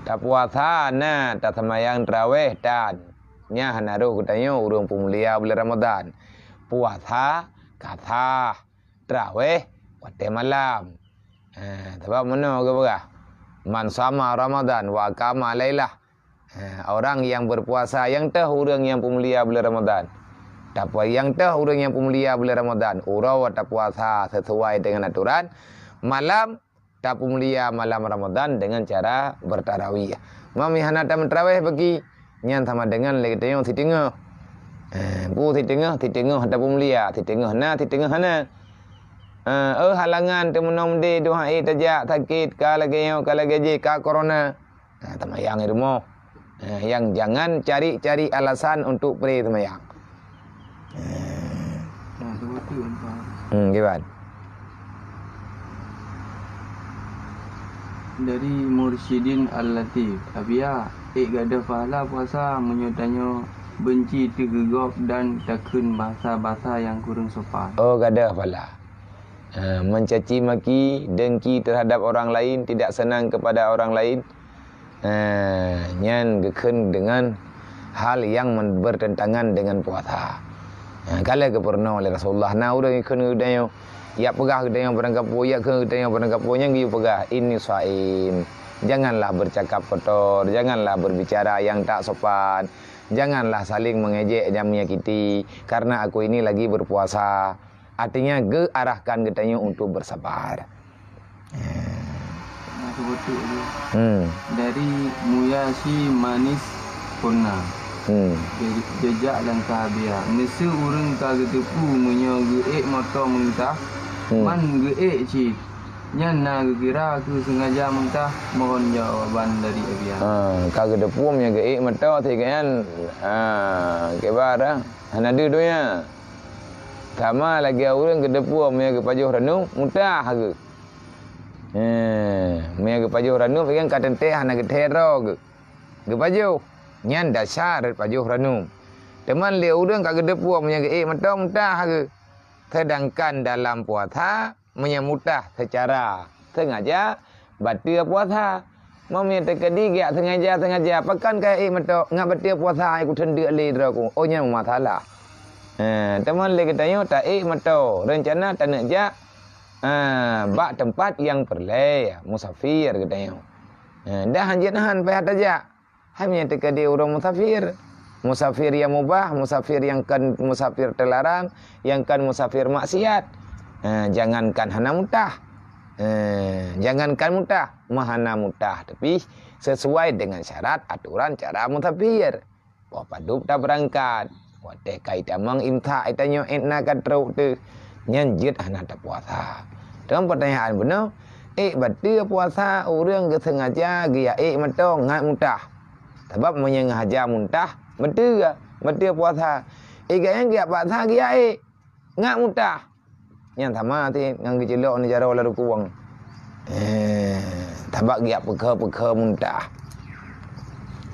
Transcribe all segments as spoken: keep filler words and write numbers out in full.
Tapuasa na, taseumayang traweh tan. Nyan hana rhoh geutanyoe ureuëng peumulia buleuen Ramadhan. Puasa ka sah, traweh watée malam. Ha, sabab meunoe geupeugah, "Man sama Ramadhan wa qama lailah." Ha, orang yang berpuasa, nyang teuh ureuëng nyang peumulia buleuen Ramadhan. Tapi nyang teuh ureuëng nyang peumulia buleuen Ramadhan, uroe tapuasa sesuai dengan aturan, malam tapeumulia malam Ramadhan dengan cara bertarawih. Mami hana tameutraweh bagi, nyan sama dengan lé geutanyoe siteungoh. Eh, peue siteungoh? Siteungoh tapeumulia, siteungoh na, siteungoh hana. Eh, eh, halangan teumeunoe meudeh, dua hai tajak sakét, ka lagée nyoe, ka lagée jih, ka corona. Nah, teumayang di rumoh. Nah, yang jangan cari-cari alasan untuk pre teumayang. Nah, tu betul, Pak. Hmm, kiban? Dari Mursyidin Al-Latif, Abia, ék gadoh pahala puasa meunyoe tanyoe benci teuh keu gob dan takheun bahasa-bahasa nyang kureueng sopan. Oh, gadoh pahala. Ha, mencaci maki, dengki terhadap orang lain, tidak senang kepada orang lain, ha, nyan geukheun dengan hal yang men-, bertentangan dengan puasa. Ha, ka lheueh geupeurunoe lé Rasulullah, na ureuëng geukheun geutanyoe, "Yak peugah geutanyoe barangkapeue, yak kheun geutanyoe barangkapeue," nyan geuyue peugah, "Inni shaim." Janganlah bercakap kotor, janganlah berbicara yang tak sopan, janganlah saling mengejek dan menyakiti, karena aku ini lagi berpuasa. Artinya, geuarahkan geutanyoe untuk bersabar. Nah, seubeutôi tu. Hmm. Dari Muya Si Manis Purna. Hmm. Dari Jejak Langkah Abia. Meuseu ureuëng ka geuteupeue meunyoe geuék moto meunta, Hmm. man geuék cit. Nyan na geukira keu sengaja meunta? Mohon jawaban dari Abia. Ha, ka geuteupeue meunyoe geuék moto, sigoe nyan, ha, kiban dah. Hana deuh donya. Sama lagée ureuëng geuteupeue meunyoe geupajoh ranub, mutah geuh. Eh, meunyoe geupajoh ranub, kan ka teuntée hana geuthée droe geuh. Geupajoh, nyan dasar rot pajoh ranub. Teuma lé ureuëng ka geuteupeue meunyoe geuék moto, mutah geuh. Sedangkan dalam puasa, meunyoe mutah secara sengaja, bateue puasa. Meunyoe teukeudi geujak sengaja-sengaja, pakon ka ék moto, ngat bateue puasa, ai kuteundeuk lé droe ku. Oh, nyan masalah. Ha, teuma lé geutanyoe taék moto, reuncana taneuk jak, ha, bak teumpat nyang peureulée, musafir geutanyoe. Ha, dah hanjeuet han payah tajak. Hai meunyoe teukeudi ureuëng musafir. Musafir yang mubah, musafir nyang kon musafir teularang, nyang kon musafir maksiat. Eh, jangankan hana mutah. Eh, jangankan mutah, meuhana mutah, tapi sesuai dengan syarat aturan cara musafir. Boh padub tabeurangkat. Watée ka itamong imsak, itanyoe ék na ka trok teuh, nyan jeuet hana tapuasa. Teuma peutanyaan bunoe, ék bateue puasa ureuëng geusengaja geujak ék moto ngat mutah? Sabab meunyoe ngat haja mutah, bateue, bateue puasa. Ék gobnyan geujak paksa geujak ék, ngat mutah. Nyan sama ti ngon geuceulok ngon jaroe lam rukueng. Eh, sabab geujak peukhe-peukhe mutah.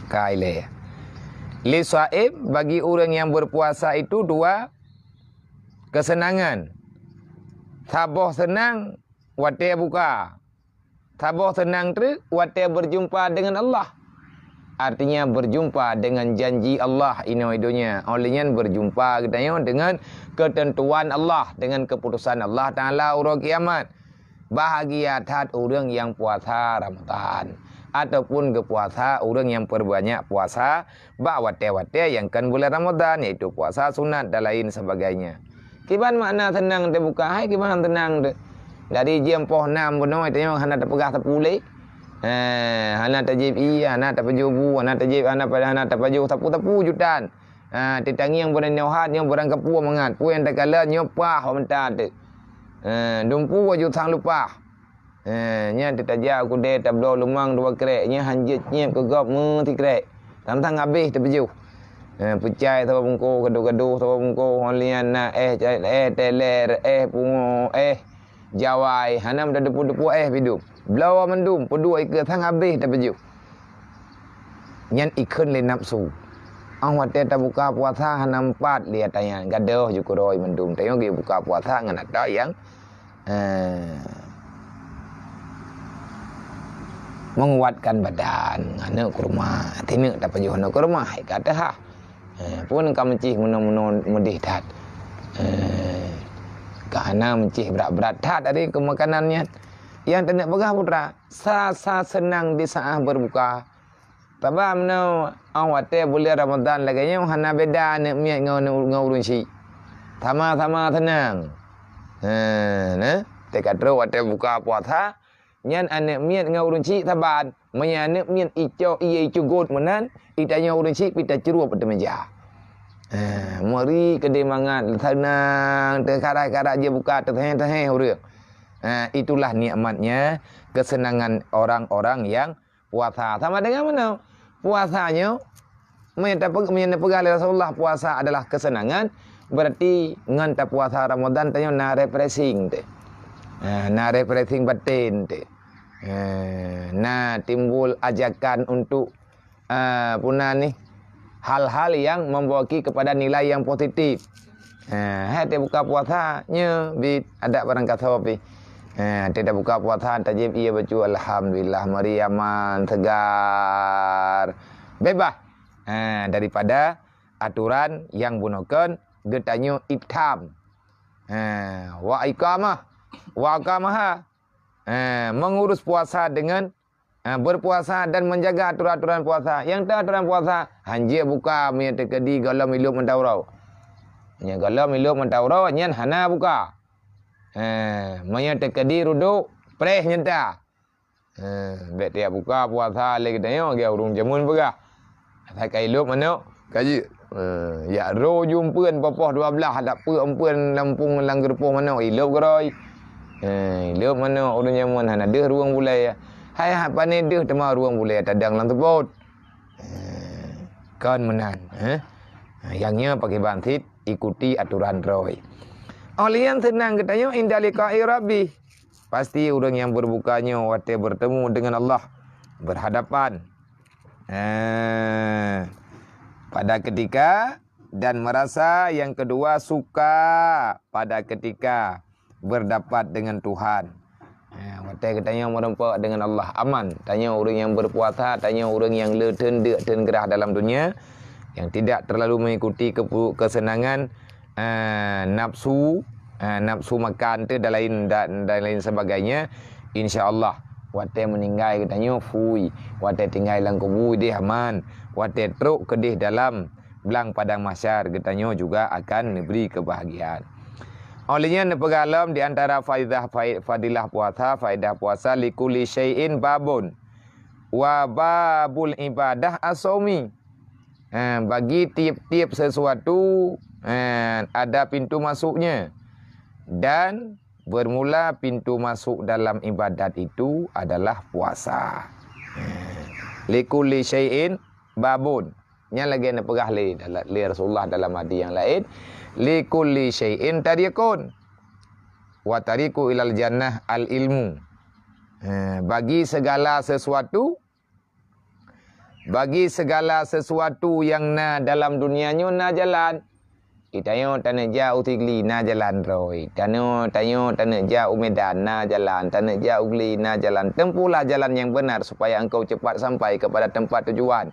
Ka ilée. Li shaim, bagi ureuëng nyang berpuasa itu dua kesenangan. Saboh seunang watée buka. Saboh seunang treuk watée berjumpa dengan Allah. Artinya berjumpa dengan janji Allah inoe donya. Óh lheueh nyan berjumpa geutanyoe dengan keuteuntuan Allah, dengan keuputosan Allah Taala uroe kiamat. Bahagia that ureuëng nyang puasa Ramadhan ataupun geupuasa ureuëng nyang peurbanyak puasa bak watée-watée nyang kon buleuen Ramadhan, yaitu puasa sunat dan lain sebagainya. Kiban makna seunang teuh buka hai, kiban seunang teuh. Dari jeuem poh nam bunoe tanyoe hana tapeugah sapeue lé. Eh, hana tajieb ié, hana tapajoh bu, hana tajieb, hana pa-, hana tapajoh sapeue-sapeue jutan. Ha, teutangieng bunoe nyoe hat nyoe barangkapeue mangat. Peue nyang takalon nyoe paih bak mata teuh. Eh, dumpeue aju sang leupah. Eh, nyan teutajak u keudè tabloe leumang dua krek, nyan hanjeuet nyiep keu gob meusikrek. Sang-sang habéh teupajoh. Eh, peucai saboh bungkôh, gadoh-gadoh saboh bungkôh, ngon lian na éh, éh teler, éh pungo, éh jawai, hana meuteupeu-teupeu éh pidum. Bloe mandum, peuduek ikeue sang habéh teupajoh. Nyan ikheun lé nafsu. Óh watée tabuka puasa hana meupat lé ata nyan, gadoh jukeuroe mandum. Tanyoe geubuka puasa ngon ata nyang Eh. Menguatkan badan, aneuk kurma, tineuk tapajoh aneuk kurma, hai ka teuhah. Eh, pun ka meucih meunoe-meunoe meudeh that. Eh, ka hana meucih brat-brat that dari keu makanan nyan. Nyang taneuk peugah putra, sa-sa seunang di saat berbuka. Taba meunoe, oh, watée buleuen Ramadhan lagée nyoe hana beda aneuk miet ngon, ngon ureuëng syik. Sama-sama seunang. Ha, nah, teuka trok watée buka puasa, nyan aneuk miet ngon ureuëng syik saban. Meunyoe aneuk miet icok ié icugot meunan, itanyoe ureuëng syik pih tacrueb ateueh meja. Ha, meuri keudeh mangat, seunang, teukarai-karai jibuka, teuheh-teuheh ureuëng. Ha, itulah nikmatnya kesenangan orang-orang yang puasa. Sama dengan mana? Puasa nyoe, meunyoe tape-, meunyoe neupeugah lé Rasulullah puasa adalah kesenangan, berarti ngon tapuasa Ramadan tanyoe na refreshing teuh. Ha, na refreshing batin teuh. Ha, na timbul ajakan untuk, ha, puna nih, hal-hal yang membawa ki kepada nilai yang positif. Ha, hai teubuka puasa, nyoe bit adak barang kasoe pih. Ha, teubuka puasa, tajieb ié bacut, alhamdulillah, meuri aman, segar, bebas, ha, daripada aturan nyang bunoe kon geutanyoe itkam. Ha, wa iqamah, wa iqamaha. Ha, mengurus puasa dengan Ha, berpuasa dan menjaga aturan-aturan puasa. Nyang teu aturan puasa, hanjeuet buka meunyoe teukeudi gohlom ilop mantong uroe. Meunyoe gohlom ilop mantong uroe, nyan hana buka. Ha, meunyoe teukeudi rudok, preh nyenta. Ha, bék tiep buka puasa lé geutanyoe, lagée ureuëng jameun peugah. Asai ka ilop manok, ka jeuet. Eh, jak ro ju umpeuen poh-poh dua blaih, dak peue umpeuen lampung lam geureupoh manok, ilop keurôi. Eh, ilop manok ureuëng jameun hana deuh rueng bulée. Hai hak pané deuh teuma rueng bulée tadang lam seupôt. Eh, kon meunan, eh. Nyang nyoe pakriban cit ikuti aturan droe. Óh lheueh nyan seunang geutanyoe inda liqa'i rabbih. Pasti ureuëng nyang berbuka nyoe watée bertemu dengan Allah, berhadapan. Eh, pada ketika dan merasa yang kedua suka pada ketika berdapat dengan Tuhan. Eh, watée geutanyoe meureumpok dengan Allah aman. Tanyoe ureuëng nyang berpuasa, tanyoe ureuëng nyang le theun deuk theun grah dalam dunia, yang tidak terlalu mengikuti kepu-, kesenangan, eh, nafsu, eh, nafsu makan teuh dan lain, dan, dan lain sebagainya, insya Allah watée meuninggai geutanyoe fui, watée tinggai lam kubu deh aman, watée trok keudeh dalam blang padang mahsyar geutanyoe juga akan neubri keubahgiaan. Óh lheueh nyan neupeugah lom di antara faidah fai-, fadilah puasa, faedah puasa, likulli syai'in babun, wa babul ibadah as-saumi. Ha, bagi tiep-tiep sesuatu, ha, ada pintu masuknya. Dan bermula pintu masuk dalam ibadat itu adalah puasa. Ha. Likulli syai'in babun. Nyan lagée neupeugah lé, lé Rasulullah dalam hadis nyang laén, "Likulli syai'in tariqun, wa tariqu ilal jannah al ilmu." Ha, bagi segala sesuatu, bagi segala sesuatu nyang na dalam dunia nyoe na jalan. Geutanyoe taneuk jak u Sigli na jalan droe. Tanyoe, tanyoe taneuk jak u Medan na jalan, taneuk jak u Gli na jalan. Tempuhlah jalan yang benar supaya engkau cepat sampai kepada tempat tujuan.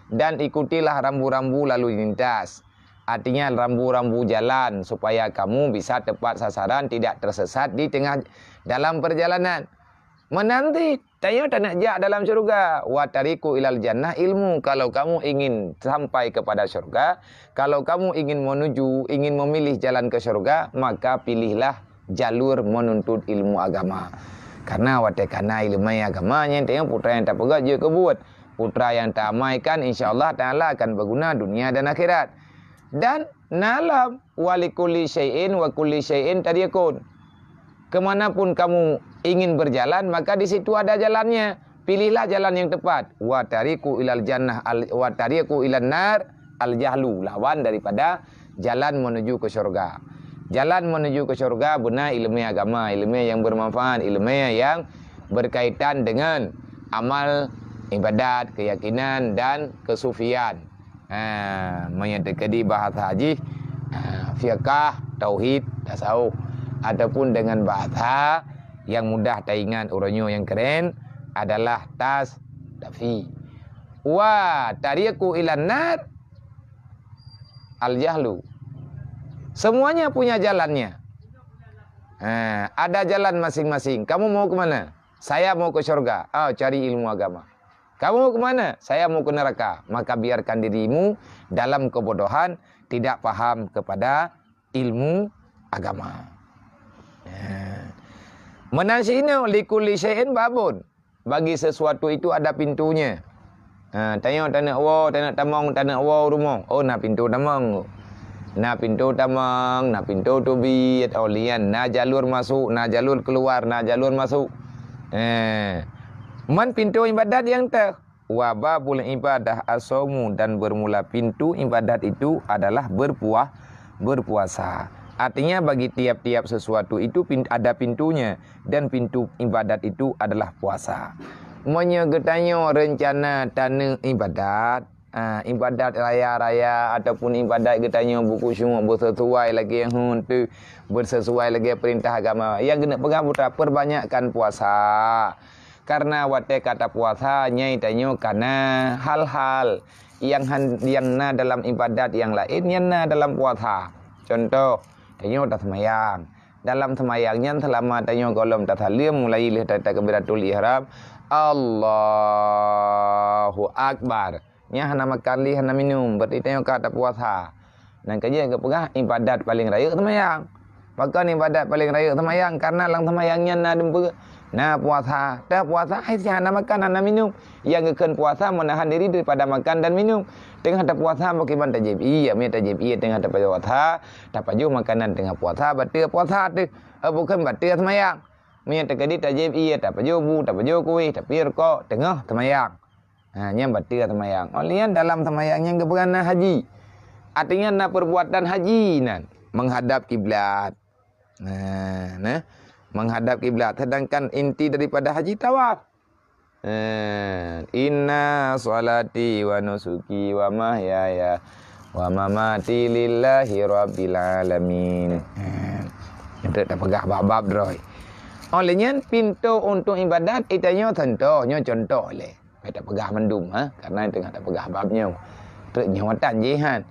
Dan ikutilah rambu-rambu lalu lintas. Artinya rambu-rambu jalan supaya kamu bisa tepat sasaran, tidak tersesat di tengah dalam perjalanan. Meunan cit, tanyoe taneuk jak dalam syeuruga. Wa tariqu ilal jannah ilmu. Kalau kamu ingin sampai kepada syurga, kalau kamu ingin menuju, ingin memilih jalan ke syurga, maka pilihlah jalur menuntut ilmu agama. Karena watée kana ileumé agama nyan, tanyoe putra nyang tapeugét jeuet keu buet. Putra nyang taamaikan, insya Allah Taala akan berguna dunia dan akhirat. Dan na lom, "Wa likulli syai'in wa kulli syai'in tariqun." Kemanapun kamu ingin berjalan, maka di situ ada jalannya. Pilihlah jalan yang tepat. "Wa tariqu ilal jannah al-, wa tariqu ilan nar al jahlu." Lawan daripada jalan menuju ke syurga. Jalan menuju ke syurga beuna ileumé agama, ileumé yang bermanfaat, ileumé yang berkaitan dengan amal, ibadat, keyakinan, dan kesufian. Ha, meunyoe teukeudi bahasa jih, ha, fiqah, tauhid, tasawuf. Ataupun dengan bahasa yang mudah taingat uroe nyoe nyang keren, adalah tas dafi. Wa tariqu ilan nar al-jahlu. Semuanya punya jalannya. Ha, ada jalan masing-masing. Kamu mau ke mana? Saya mau ke syurga. Ah, cari ilmu agama. Kamu mau ke mana? Saya mau ke neraka. Maka biarkan dirimu dalam kebodohan, tidak paham kepada ilmu agama. Ha. Meunan sineuk, likulli syai'in babun. Bagi sesuatu itu ada pintunya. Ha, tanyoe taneuk woe, taneuk tamong, taneuk woe rumoh. Oh, na pintu tamong. Na pintu tamong, na pintu teubiet. Oh, lian na jalur masuk, na jalur keluar, na jalur masuk. Ha. Man pintu ibadat nyang teuh. Wa babul ibadah as-saumu, dan bermula pintu ibadat itu adalah berpuah-, berpuasa. Artinya bagi tiap-tiap sesuatu itu pin-, ada pintunya, dan pintu ibadat itu adalah puasa. Meunyoe geutanyoe reuncana taneuk ibadat, ah, ibadat raya-raya ataupun ibadat geutanyoe bukhusyuk, beusesuai lagée hon teuh, beusesuai lagée peurintah agama, nyang geuneuk peugah buta, perbanyakkan puasa. Karena watée ka tapuasa, nyan tanyoe kana hal-hal nyang han-, nyang na dalam ibadat nyang laén, nyan na dalam puasa. Contoh, tanyoe taseumayang. Dalam seumayang nyan, seulama tanyoe gohlom tasaleuem, mulai lheueh ta-, takbiratul ihram, Allahu Akbar. Nyan hana makan lé, hana minum, berarti tanyoe ka tapuasa. Nyan ka jeuet geupeugah ibadat paleng rayeuk seumayang. Pakon ibadat paleng rayeuk seumayang? Karena lam seumayang nyan na dumpeue, na puasa. Tapuasa, hai si hana makan, hana minum. Nyang geukheun puasa meunahan diri daripada makan dan minum. Teungoh tapuasa, pakriban tajieb ié, meunyoe tajieb ié teungoh tapuasa, tapajoh makanan teungoh puasa, bateue puasa teuh. Eh, bukon bateue seumayang. Meunyoe teukeudi tajieb ié, tapajoh bu, tapajoh kueh, tapiep rukok, teungoh seumayang. Ha, nyan bateue seumayang. Óh lheueh nyan dalam seumayang nyan geupeugah na haji. Artinya na perbuatan haji nan, menghadap kiblat. Nah, nah, menghadap kiblat. Sedangkan inti daripada haji tawaf. Eh, inna salati wa nusuki wa mahyaya wa mamati lillahi rabbil alamin. Eh, untuk tapeugah bab-bab droe. Óh lheueh nyan pintoe untuk ibadat, itanyoe contoh, nyoe contoh lé. Ka tapeugah mandum, ha? Karena teungoh tapeugah bab nyoe. Treuk nyoe tan jih, han.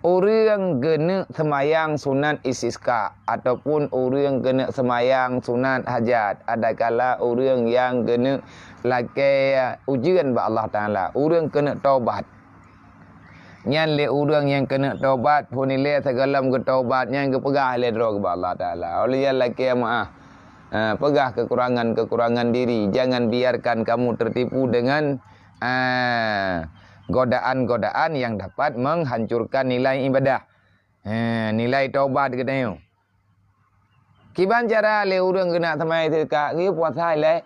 Ureuëng geuneuk seumayang sunat istisqa ataupun ureuëng geuneuk seumayang sunat hajat, adakala ureuëng nyang geuneuk lakée ujeuen bak Allah Taala, ureuëng keuneuk tobat. Nyan lé ureuëng nyang keuneuk tobat, phon ilée sigohlom geutobat, nyan geupeugah lé droe keu bak Allah Taala, "Ulôn lakée meuáh, eh, peugah keukurangan-keukurangan diri, jangan biarkan kamu tertipu dengan, eh, godaan-godaan yang dapat menghancurkan nilai ibadah." Eh, nilai tobat geutanyoe. Kiban cara lé ureuëng geuneuk seumayang istisqa, geuyue puasa ilée.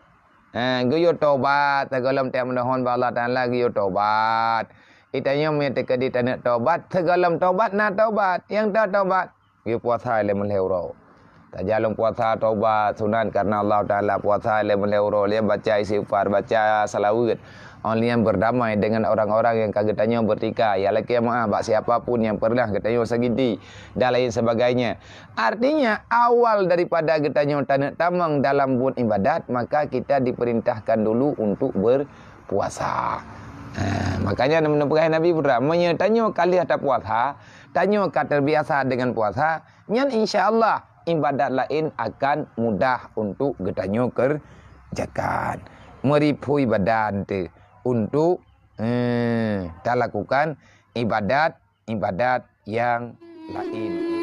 Ha, geuyue tobat, sigohlom teuh meudohon bak Allah Taala geuyue tobat. Itanyoe meunyoe teukeudi taneuk tobat, sigohlom tobat na tobat. Nyang ta tobat, geuyue puasa ilée meulhée uroe. Tajalon puasa tobat sunat karena Allah Taala, puasa ilée meulhée uroe, lé baca istighfar, baca salawat. Óh lheueh nyan berdamai dengan orang-orang nyang ka geutanyoe beutika, ya lakée meuáh bak siapa pun nyang pernah geutanyoe sakiti dan lain sebagainya. Artinya, awal daripada geutanyoe taneuk tamong dalam buet ibadat, maka kita diperintahkan dulu untuk berpuasa. Ha, makanya, na-, na-, peugah Nabi Ibrahim, meunyoe tanyoe ka lheueh tapuasa, tanyoe ka terbiasa dengan puasa, nyan insya Allah ibadat laén akan mudah untuk geutanyoe kerjakan. Meuriphui badan teuh untuk, eh, talakukan ibadat ibadat nyang laén.